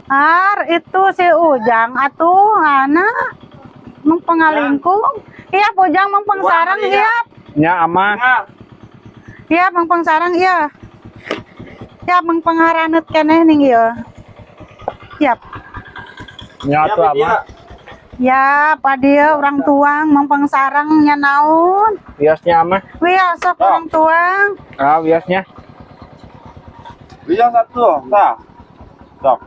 Ar itu si Ujang atuh anak mengpengalingkung. Iya, Ujang mengpengsarang iya. Nya ama. Iya, mengpengsarang iya. Ya, mengpengharanut keneh ning ieu. Siap. Nya atuh ama. Ya, padia orang tuang mengpengsarang nya naon. Wiosnya ama. Wios sok orang tuang. Ah, wiosnya. Wios atuh, tah. Sok.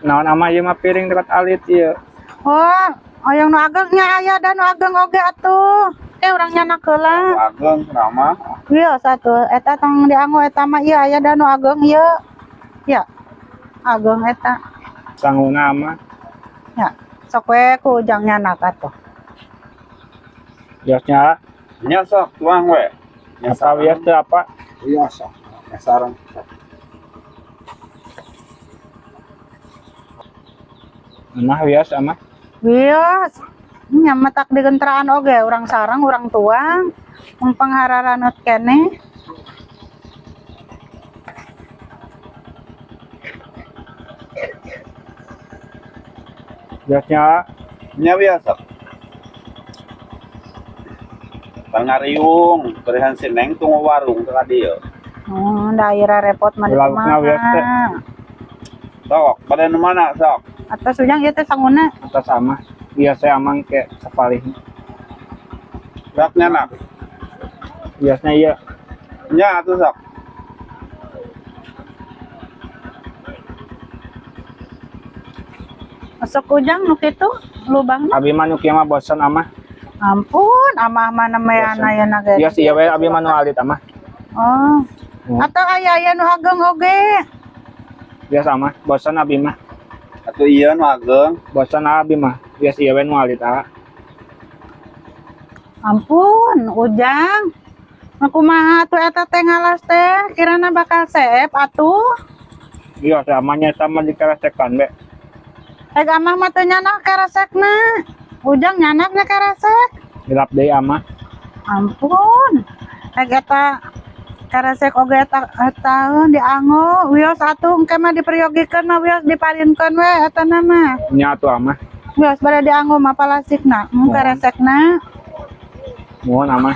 Naon ama ieu mah piring dekat alit ieu. Oh, oyong nu ageng nya aya da nu ageng oge atuh. Urang nyanak heula. Ageng kenapa? Wios atuh eta tong dianggo eta mah ieu aya da nu ageng ieu. Ya. Ageng eta. Sanguna ama. Ya, sok we ku Ujang nyanak atuh. Wiosnya. Nya sok tuang we. Nya apa wios teh apa? Wios sok. Nya sareng. Amah wios amah. Wios. Nya matak digenteraan oge urang sarang urang tuang mengpenghararanut keneh. Wiosnya. Nya wios sok. Pangariung, berihan si Neng tunggu warung ke dieu. Daerah repot mah di Laukna wios teh. Sok, pada nu mana sok? Atas Ujang ieu teh sanguna. Atas amah. Biasa saya amang ke sapalih. Sok nyanak. Biasanya iya. Nya atuh sok. Sok Ujang nu kitu lubangna. Abi mah nu kieu mah bosan amah. Ampun, amah mah nemeana aya na ge. Biasa iya we abi mah nu alit amah. Oh. Atau aya-aya nu ageng oge. Biasa amah, bosan abi mah. Atuh ieu nu ageng. Bosan abi mah. Biasa iya we nu alit ah. Ampun, Ujang. Kumaha atuh eta teh ngalas teh? Kirana bakal seep atuh. Iya, samanya sama di keresekan be. Rek amah mah teu nyanak keresekna. Ujang nyanakna keresek. Gelap deui amah. Ampun. Rek eta keresek oge eta eta dianggo wios atuh engke mah diperyogikeun mah wios diparinkeun we eta na mah. Nya atuh amah. Wios bade dianggo mah palasikna, keresekna. Mohon amah.